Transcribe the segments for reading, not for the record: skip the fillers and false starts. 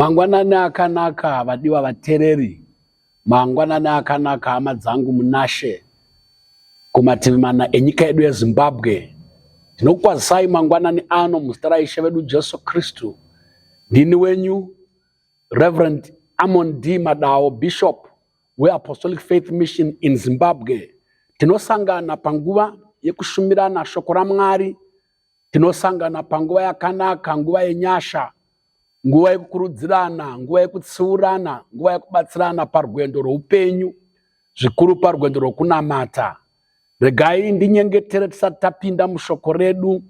Mangwanani akanaka vadiwa vatereri, mangwanani akanaka hama dzangu munashe kumativi mana enyika yedu yeZimbabwe. Ndinokukwazisai mangwanani ano muzita raIshe vedu Jesu Kristu. Ndini wenyu Reverend Amon D. Madawo, Bishop weApostolic Faith Mission in Zimbabwe. Tinosangana panguva yekushumirana shoko raMwari. Tinosangana panguva yakanaka, nguva yenyasha, nguva yekukurudzirana, nguva yekutsiurana, nguva yekubatsirana parwendo rweupenyu, zvikuru parwendo rwokunamata. Regai ndinyengetere tisati tapinda mushoko redu.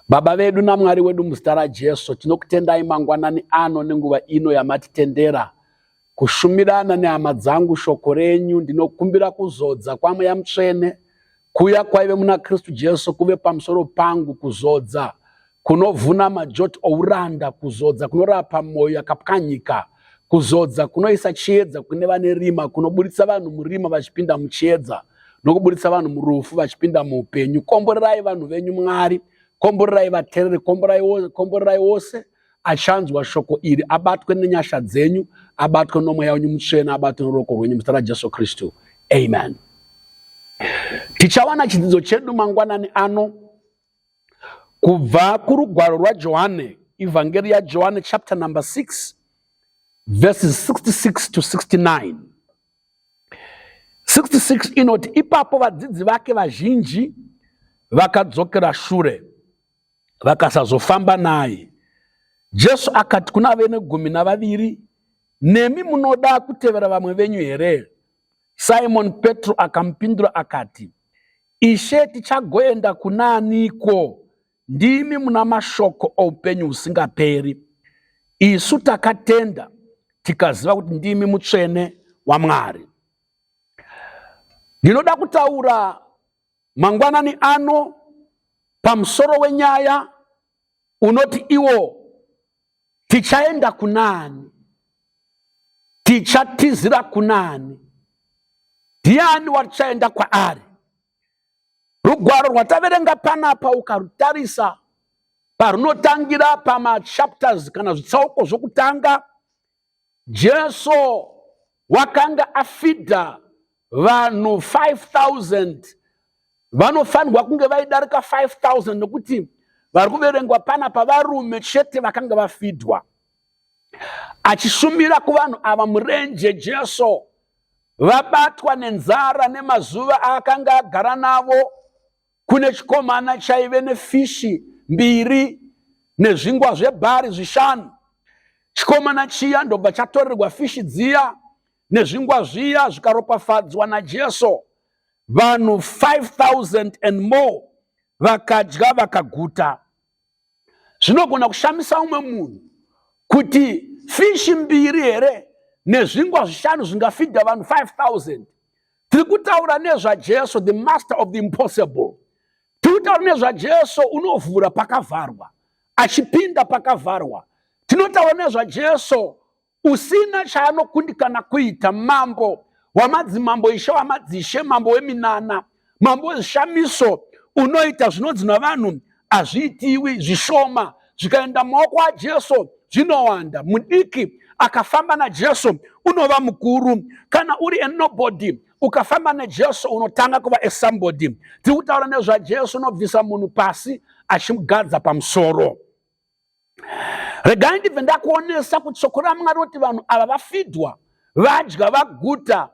Baba vedu naMwari wedu muzita raJesu, tinokutendai mangwanani ano nenguva ino yamatitendera kushumirana nehama dzangu shoko renyu. Ndinokumbira kuzodza kwaMweya Mutsvene kuya kwaive muna Kristu Jesu kuve pamusoro pangu, kuzodza kunovhuna majoti ouranda, kuzodza kunorapa mwoyo yakapwanyika, kuzodza kunoisa chiedza kune vane rima, kunoburitsa vanhu murima vachipinda muchiedza, nokuburitsa vanhu murufu vachipinda muupenyu. Komborerai vanhu venyu Mwari, komborerai vatereri, komborerai wose achanzwa shoko iri, abatwe nenyasha dzenyu, abatwe nomweya wenyu mutsvene, abatwe noruoko rwenyu muzita raJesu Kristu, amen. Tichawana chidzidzo chedu mangwanani ano kubva kurugwaro rwaJohane, Evhangeri yaJohane chapter number 6 verses 66 to 69. 66 inoti, ipapo vadzidzi vake vazhinji vakadzokera shure vakasazofamba naye. Jesu akati kuna vene gumi navaviri, nemi munoda kutevera vamwe venyu here? Simoni Petro akamupindura akati, Ishe, tichagoenda kunaaniko? Ndimi muna mashoko oupenyu husingaperi. Isu takatenda tikaziva kuti ndimi Mutsvene waMwari. Ndinoda kutaura mangwanani ano pamusoro wenyaya unoti iwo tichaenda kunani, tichatizira kunani, ndiani watichaenda kwaari? Rugwaro rwataverenga panapa ukarutarisa parunotangira pamachapters kana zvitsauko zvokutanga, Jesu wakanga afidha vanhu 5000 vanofanirwa kunge vaidarika 5000 nokuti vari kuverengwa panapa varume chete vakanga vafidwa. Achishumira kuvanhu ava murenje, Jesu vabatwa nenzara nemazuva aakanga agara navo. Kune chikomana chaive nefishi mbiri nezvingwa zvebhari zvishanu. Chikomana chiya ndobva chatorerwa fishi dziya nezvingwa zviya zvikaropafadzwa naJesu. Vanhu 5000 and more vakadya vakaguta. Zvinogona kushamisa umwe munhu kuti fishi mbiri here nezvingwa zvishanu zvingafidha vanhu 5000. Tiri kutaura nezvaJesu, the master of the impossible. Tiri kutaura nezvaJesu unovhura pakavharwa, achipinda pakavharwa. Tinotaura nezvaJesu usina chaanokundikana kuita, mambo wamadzimambo, ishe wamadzishe, mambo weminana, mambo wezvishamiso, unoita zvinonzi navanhu hazviitiwi, zvishoma zvikaenda mumaoko aJesu zvinowanda. Mudiki akafamba naJesu unova mukuru. Kana uri a nobody ukafamba naJesu unotanga kuva a somebody. Tiri kutaura nezvaJesu unobvisa munhu pasi achimugadza pamusoro. Regai ndibve ndakuonesa kuti shoko raMwari roti vanhu ava vafidwa, vadya, vaguta,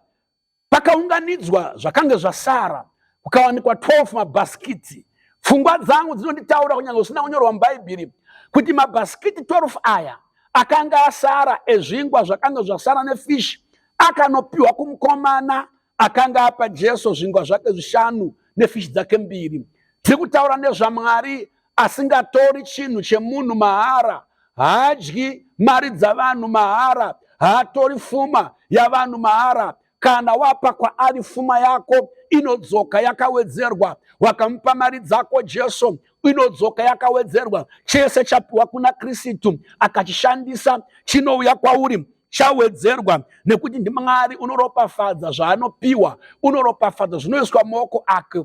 pakaunganidzwa zvakange zvasara, kukawanikwa 12 mabhasikiti. Pfungwa dzangu dzinonditaura kunyange zvisina kunyorwa muBhaibheri kuti mabhasikiti 12 aya akanga asara ezvingwa zvakanga zvasara nefishi akanopiwa kumukomana akanga apa Jesu zvingwa zvake zvishanu nefishi dzake mbiri. Tiri kutaura nezvaMwari asingatori chinhu chemunhu mahara, haadyi mari dzavanhu mahara, haatori fuma yavanhu mahara. Kana wapa kwaari fuma yako inodzoka yakawedzerwa. Wakamupa mari dzako Jesu, inodzoka yakawedzerwa. Chese chapiwa kuna Kristu akachishandisa chinouya kwauri chawedzerwa, nekuti ndiMwari unoropafadza zvaanopiwa, unoropafadza zvinoiswa mumaoko ake.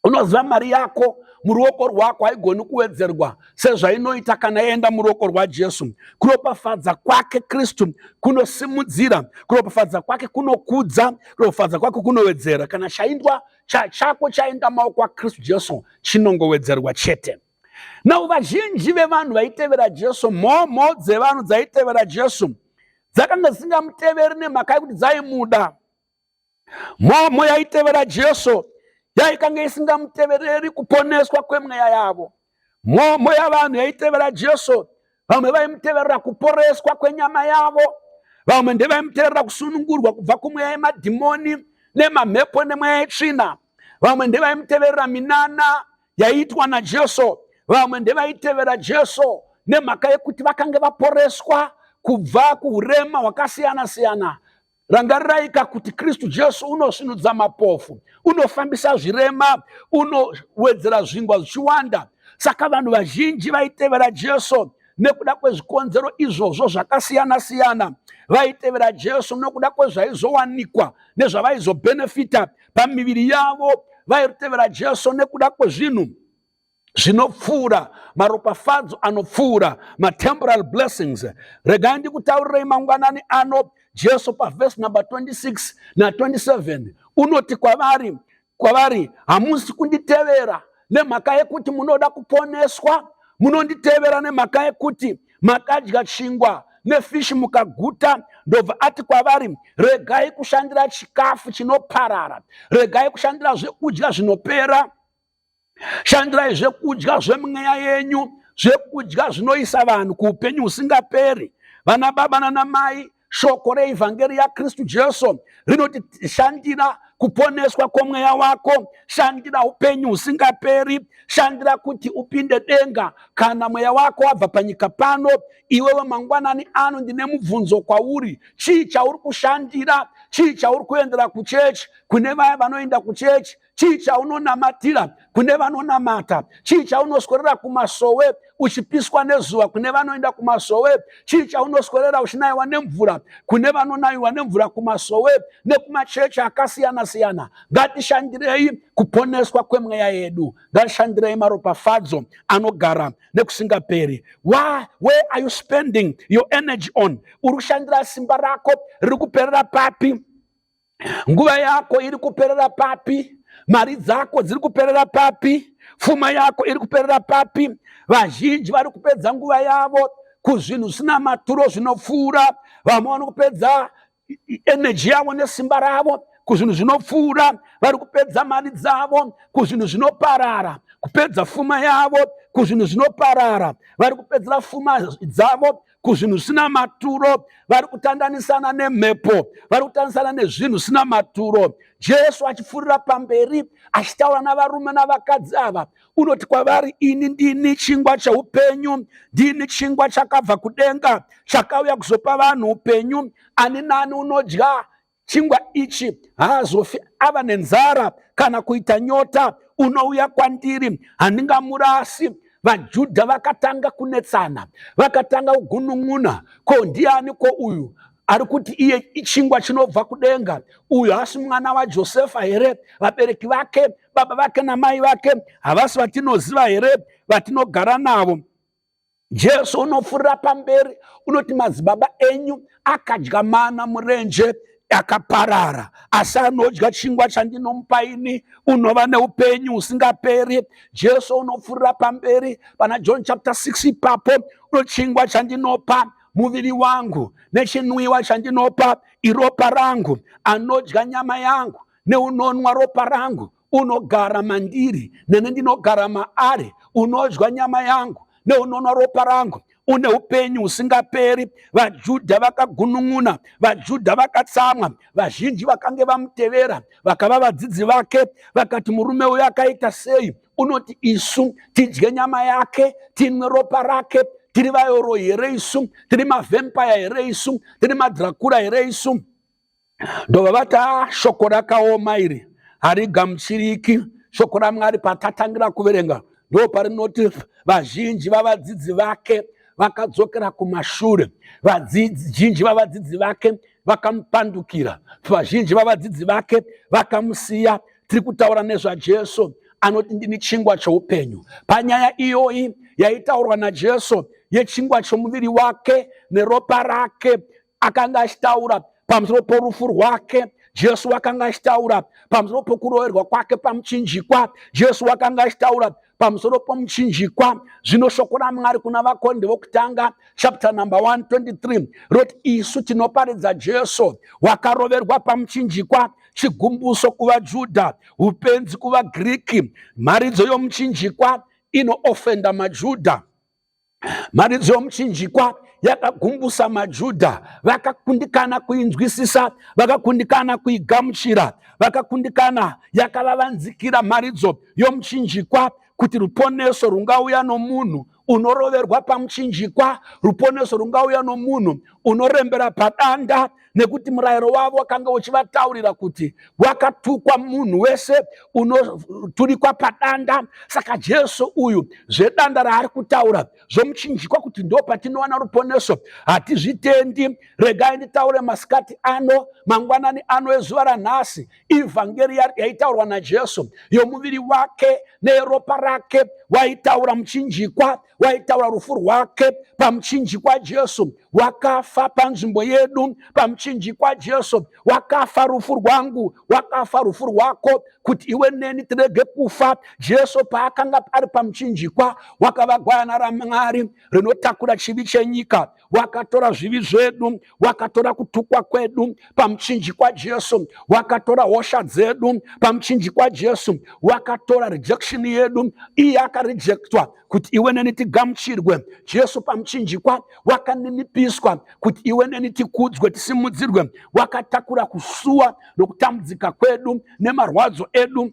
Unoziva mari yako muruoko rwako haigoni kuwedzerwa sezvainoita kana yaenda muruoko rwaJesu. Kuropafadza kwake Kristu kunosimudzira, kuropafadza kwake kunokudza, kuropafadza kwake kunowedzera. Kana chaindwa chako chaenda maoko aKristu Jesu, chinongowedzerwa chete. Now vazhinji vevanhu vaitevera Jesu, mhomho dzevanhu dzaitevera Jesu dzakanga dzisingamuteveri nemhaka yekuti dzaimuda. Mhomho yaitevera Jesu yaikanga isingamutevereri kuponeswa kwemweya yavo. Mhomho yavanhu yaitevera Jesu, vamwe vaimuteverera kuporeswa kwenyama yavo, vamwe ndevaimuteverera kusunungurwa kubva kumweya yemadhimoni nemamhepo nemweya yetsvina, vamwe ndevaimuteverera minana yaiitwa naJesu, vamwe ndevaitevera Jesu nemhaka yekuti vakange vaporeswa kubva kuurema hwakasiyana siyana. Rangariraika kuti Kristu Jesu unosvinudza mapofu, unofambisa zvirema, unowedzera zvingwa zvichiwanda. Saka vanhu vazhinji vaitevera Jesu nekuda kwezvikonzero izvozvo zvakasiyana siyana. Vaitevera Jesu nokuda kwezvaizowanikwa nezvavaizobhenefita pamiviri yavo. Vaitevera Jesu nekuda kwezvinhu zvinopfuura, maropafadzo anopfuura, matemporal blessings. Regai ndikutaurirei mangwanani ano, Jesu pavhesi number 26 na27 unoti kwavari, hamusi kunditevera nemhaka yekuti munoda kuponeswa, munonditevera nemhaka yekuti makadya chingwa nefishi mukaguta. Ndobva ati kwavari, regai kushandira chikafu chinoparara, regai kushandira zvekudya zvinopera, shandirai zvekudya zvemweya yenyu, zvekudya zvinoisa vanhu kuupenyu husingaperi. Vana baba nana mai, shoko reivhangeri yaKristu Jesu rinoti shandira kuponeswa kwomweya wako, shandira upenyu husingaperi, shandira kuti upinde denga kana mweya wako wabva panyika pano. Iwewe mangwanani ano ndine mubvunzo kwauri, chii chauri kushandira? Chii chauri kuendera kuchechi? Kune vaya vanoenda kuchechi, chii chaunonamatira? Kune vanonamata, chii chaunoswerera kumasowe uchipiswa nezuva? Kune vanoenda kumasowe, chii chaunoswerera uchinayiwa nemvura? Kune vanonayiwa nemvura kumasowe nekumachechi akasiyana siyana. Ngatishandirei kuponeswa kwemweya yedu, ngatishandirei maropafadzo anogara nekusingaperi. Where are you spending your energy on? Uri kushandira simba rako riri kuperera papi? Nguva yako iri kuperera papi? Mari dzako dziri kuperera papi? Pfuma yako iri kuperera papi? Vazhinji vari kupedza nguva yavo kuzvinhu zvisina maturo zvinopfuura. Vamwe vanokupedza energy yavo nesimba ravo kuzvinhu zvinopfuura, vari kupedza mari dzavo kuzvinhu zvinoparara, kupedza fuma yavo kuzvinhu zvinoparara, vari kupedzera fuma dzavo kuzvinhu zvisina maturo, vari kutandanisana nemhepo, vari kutandanisana nezvinhu zvisina maturo. Jesu achipfuurira pamberi achitaura navarume navakadzi ava, unoti kwavari, ini ndini chingwa cheupenyu, ndini chingwa chakabva kudenga, chakauya kuzopa vanhu upenyu. Ani nani unodya chingwa ichi haazofi ava nenzara kana kuita nyota. Unouya kwandiri handingamurasi. VaJudha vakatanga kunetsana, vakatanga kugunun'una, ko ndiani ko uyu ari kuti iye ichingwa chinobva kudenga? Uyu haasi mwana waJosefa here? Vabereki vake, baba vake namai vake havasi vatinoziva here, vatinogara navo? Jesu unopfurira pamberi unoti, madzibaba enyu akadya mana murenje akaparara, asi anodya chingwa chandinomupa ini unova neupenyu husingaperi. Jesu unopfurira pamberi pana John chapter 6 ipapo, unochingwa chandinopa muviri wangu, nechinwiwa chandinopa iropa rangu. Anodya nyama yangu neunonwa ropa rangu unogara mandiri, neni ndinogara maari. Unodya nyama yangu neunonwa ropa rangu une upenyu husingaperi. VaJudha vakagunun'una, vaJudha vakatsamwa, vazhinji vakange vamutevera vakava vadzidzi vake, vakati, murume uyu akaita sei? Unoti isu tidye nyama yake, tinwe ropa rake? Tiri vayoro here isu? Tiri mavhempaya here isu? Tiri madhrakura here isu? Ndobva vati, shoko rakaoma iri, harigamuchiriki. Shoko raMwari patatangira kuverenga ndo parinoti vazhinji vavadzidzi vake vakadzokera kumashure, vazhinji vavadzidzi vake vakamupandukira, vazhinji vavadzidzi vake vakamusiya. Tiri kutaura nezvaJesu anoti ndini chingwa choupenyu. Panyaya iyoyi yaitaurwa naJesu yechingwa chomuviri wake neropa rake, akanga achitaura pamusoro porufu rwake. Jesu wakanga achitaura pamusoro pokuroverwa kwake pamuchinjikwa. Jesu wakanga achitaura pamusoro pomuchinjikwa. Zvino shoko raMwari kuna vaKorinde vokutanga chapter number 1 23 roti, isu tinoparidza Jesu wakaroverwa pamuchinjikwa, chigumbuso kuvaJudha, upenzi kuvaGiriki. Mharidzo yomuchinjikwa inoofenda maJudha. Mharidzo yomuchinjikwa yakagumbusa maJudha. Vakakundikana kuinzwisisa, vakakundikana kuigamuchira, vakakundikana. Yakavavanzikira mharidzo yomuchinjikwa kuti ruponeso rungauya nomunhu unoroverwa pamuchinjikwa, ruponeso rungauya nomunhu unorembera padanda, nekuti murayiro wavo wakanga uchivataurira kuti wakatukwa munhu wese unoturikwa padanda. Saka Jesu uyu, zvedanda raari kutaura zvomuchinjikwa kuti ndo patinowana ruponeso, hatizvitendi. Regai nditaure masikati ano, mangwanani ano ezuva ranhasi, ivhangeri yaitaurwa naJesu yomuviri wake neropa rake waitaura muchinjikwa, waitaura rufu rwake pamuchinjikwa. Jesu wakafa panzvimbo yedu pamuchinjikwa. Jesu wakafa rufu rwangu, wakafa rufu rwako, kuti iwe neni tirege kufa. Jesu paakanga ari pamuchinjikwa wakava gwayana raMwari rinotakura chivi chenyika. Wakatora zvivi zvedu, wakatora kutukwa kwedu pamuchinjikwa. Jesu wakatora hosha dzedu pamuchinjikwa. Jesu wakatora rejection yedu, iye akarejectwa kuti iwe neni tigamuchirwe. Jesu pamuchinjikwa wakaninipiswa kuti iwe neni tikudzwe, tisimudzirwe. Wakatakura kusuwa nokutambudzika kwedu nemarwadzo edu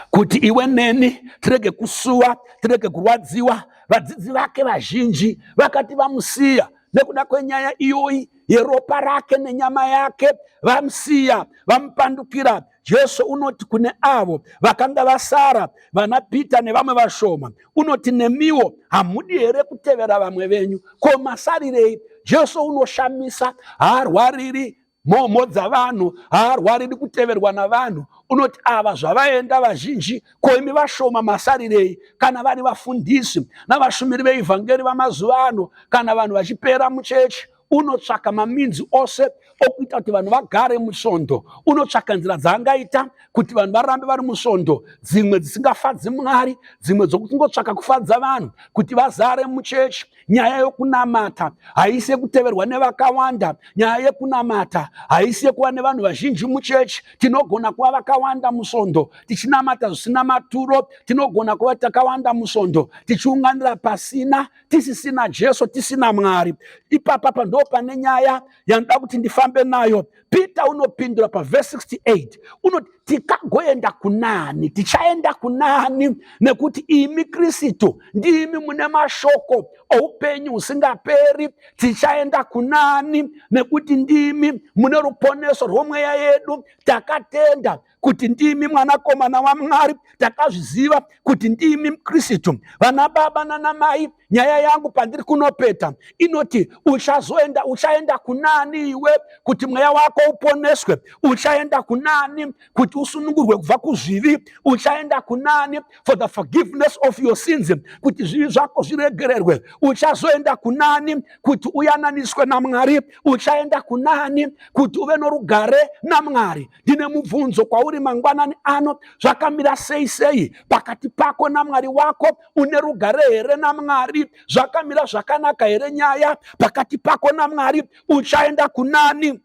kuti iwe neni tirege kusuwa, tirege kurwadziwa. Vadzidzi vake vazhinji vakati vamusiya nekuda kwenyaya iyoyi yeropa rake nenyama yake, vamusiya, vamupandukira. Jesu unoti kune avo vakanga vasara, vana Pita nevamwe vashoma, unoti, "Nemiwo hamudi here kutevera vamwe venyu? Ko masarirei?" Jesu unoshamisa, haarwariri mhomho dzavanhu, haarwariri kuteverwa navanhu. Unoti, "Ava zvavaenda vazhinji, ko imi vashoma masarirei?" Kana vari vafundisi navashumiri veivhangeri vamazuva ano, kana vanhu vachipera muchechi, unotsvaka mameans ose okuita kuti vanhu vagare musvondo. Unotsvaka nzira dzaangaita kuti vanhu varambe vari musvondo, dzimwe dzisingafadzi Mwari, dzimwe dzokungotsvaka kufadza vanhu kuti vazare muchechi. Nyaya yokunamata haisi yekuteverwa nevakawanda. Nyaya yekunamata haisi yekuva nevanhu vazhinji muchechi. Tinogona kuva vakawanda musvondo tichinamata zvisina maturo. Tinogona kuva takawanda musvondo tichiunganira pasina, tisisina Jesu, tisina Mwari. Ipapapa ndo pane nyaya yanoda kuti ndifambe nayo. Peter unopindura pavhesi 68, unoti, "Tikagoenda kunani? Tichaenda kunani? Nekuti imi Kristu ndimi mune mashoko oupenyu husingaperi. Tichaenda kunani? Nekuti ndimi mune ruponeso rwomweya yedu. Takatenda kuti ndimi mwanakomana waMwari, takazviziva kuti ndimi Kristu." Vana baba nanamai, nyaya yangu pandiri kunopeta inoti, uchazoenda, uchaenda kunani iwe kuti mweya wako uponeswe? Uchaenda kunani kuti usunungurwe kubva kuzvivi? Uchaenda kunani for the forgiveness of your sins, kuti zvivi zvako zviregererwe? Uchazoenda kunani kuti uyananiswe naMwari? Uchaenda kunani kuti uve norugare naMwari? Ndine mubvunzo kwauri mangwanani ano: zvakamira sei sei pakati pako naMwari wako? Une rugare here naMwari? Zvakamira zvakanaka here nyaya pakati pako naMwari? Uchaenda kunani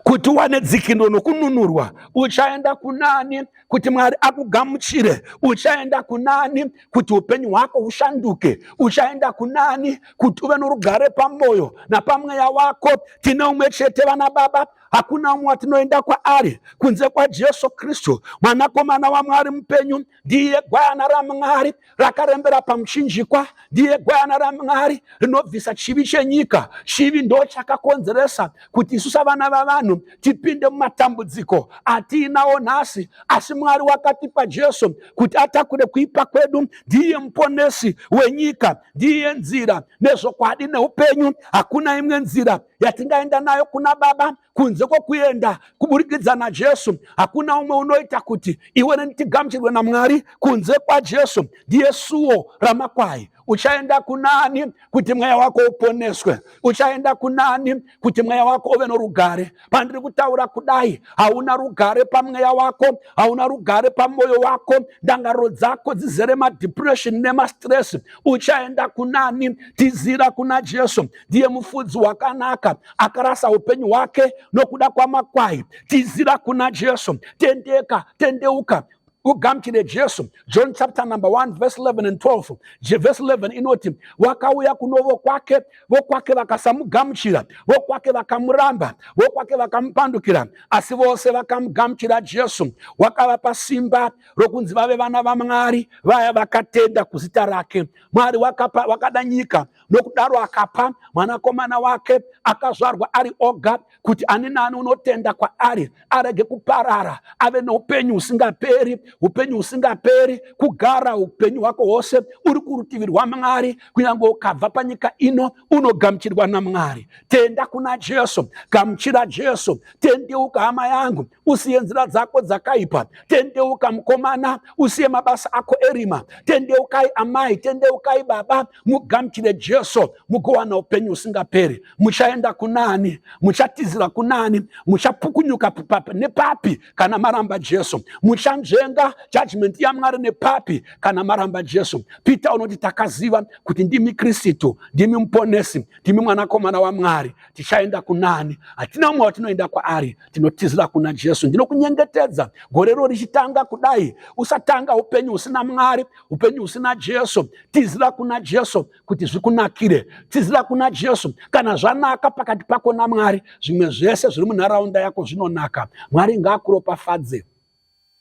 kuti uwane dzikindo nokununurwa? Uchaenda kunani kuti Mwari akugamuchire? Uchaenda kunani kuti upenyu hwako hushanduke? Uchaenda kunani kuti uve norugare pamwoyo napamweya wako? Tine umwe chete, vana baba. Hakuna umwe watinoenda kwaari kunze kwaJesu Kristu, mwanakomana waMwari mupenyu. Ndiye gwayana raMwari rakarembera pamuchinjikwa. Ndiye gwayana raMwari rinobvisa chivi chenyika. Chivi ndo chakakonzeresa kuti isu savana vavanhu tipinde mumatambudziko atiinawo nhasi, asi Mwari wakatipa Jesu kuti atakure kuipa kwedu. Ndiye muponesi wenyika, ndiye nzira nezvokwadi neupenyu. Hakuna imwe nzira yatingaenda nayo kuna Baba kunze. Kunze kwokuenda kuburikidza naJesu, hakuna umwe unoita kuti iwe neni tigamuchirwe naMwari kunze kwaJesu. Ndiye suo ramakwai. Uchaenda kunani kuti mweya wako uponeswe? Uchaenda kunani kuti mweya wako uve norugare? Pandiri kutaura kudai, hauna rugare pamweya wako, hauna rugare pamwoyo wako, ndangariro dzako dzizere madepression nemastress. Uchaenda kunani? Tizira kuna Jesu. Ndiye mufudzi wakanaka, akarasa upenyu hwake nokuda kwamakwai. Tizira kuna Jesu. Tendeka, tendeuka, ugamuchire Jesu. John chapter number 1 verse 11 and 12. Verse 11 inoti wakauya kuno vokwake, vokwake vakasamugamuchira, vokwake vakamuramba, vokwake vakamupandukira, asi vose vakamugamuchira Jesu wakavapa simba rokunzi vave vana vaMwari, vaya vakatenda kuzita rake. Mwari wakapa, wakada nyika nokudaro akapa mwanakomana wake akazvarwa ari oga, kuti ani naani unotenda kwaari arege kuparara, ave neupenyu husingaperi. Upenyu husingaperi, kugara upenyu hwako hwose uri kurutivi rwaMwari. Kunyange ukabva panyika ino, unogamuchirwa naMwari. Tenda kuna Jesu, gamuchira Jesu, tendeuka hama yangu, usiye nzira dzako dzakaipa. Tendeuka mukomana, usiye mabasa ako erima. Tendeukai amai, tendeukai baba, mugamuchire Jesu, mugowana upenyu husingaperi. Muchaenda kunani? Muchatizira kunani? Muchapukunyuka nepapi kana maramba Jesu? Muchanzvenga judgment yaMwari nepapi kana maramba Jesu? Peter unoti takaziva kuti ndimi Kristu, ndimi muponesi, ndimi mwanakomana waMwari. Tichaenda kunani? Hatina umwe watinoenda kwaari, tinotizira kuna Jesu. Ndinokunyengetedza, gore ro richitanga kudai, usatanga upenyu husina Mwari, upenyu husina Jesu. Tizira kuna Jesu kuti zvikunakire. Tizira kuna Jesu. Kana zvanaka pakati pako naMwari, zvimwe zvese zviri munharaunda yako zvinonaka. Mwari ngaakuropafadze.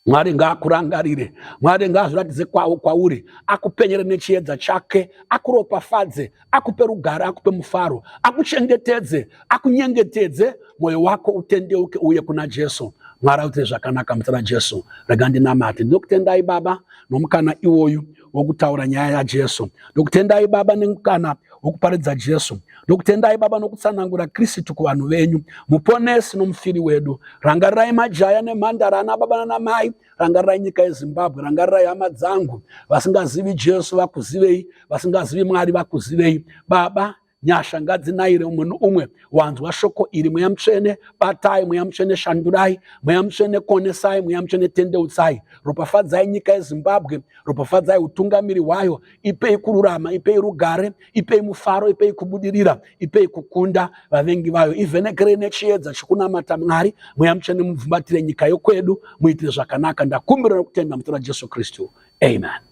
Mwari ngaakurangarire. Mwari ngaazviratidze kwauri, akupenyere nechiedza chake, akuropafadze, akupe rugare, akupe mufaro, akuchengetedze, akunyengetedze, mwoyo wako utendeuke uye kuna Jesu. Mwari akuitire zvakanaka muzita raJesu. Rega ndinamate. Ndinokutendai Baba nomukana iwoyu wokutaura nyaya yaJesu. Ndokutendai Baba nemukana wokuparidza Jesu. Ndokutendai Baba nokutsanangura Kristu kuvanhu venyu, muponesi nomufiri wedu. Rangarirai majaya nemhandara, ana baba nana mai. Rangarirai nyika yeZimbabwe. Rangarirai hama dzangu vasingazivi Jesu vakuzivei, vasingazivi Mwari vakuzivei. Baba, nyasha ngadzinayire umwe noumwe wanzwa shoko iri. Mweya Mutsvene batai, Mweya Mutsvene shandurai, Mweya Mutsvene konesai, Mweya Mutsvene tendeutsai. Ropafadzai nyika yeZimbabwe, ropafadzai utungamiri hwayo, ipei kururama, ipei rugare, ipei mufaro, ipei kubudirira, ipei kukunda vavengi vayo. Ivhenekerei nechiedza chekunamata Mwari. Mweya Mutsvene mubvumbatire nyika yokwedu, muitire zvakanaka. Ndakumbira nokutenda muzita raJesu Kristu, amen.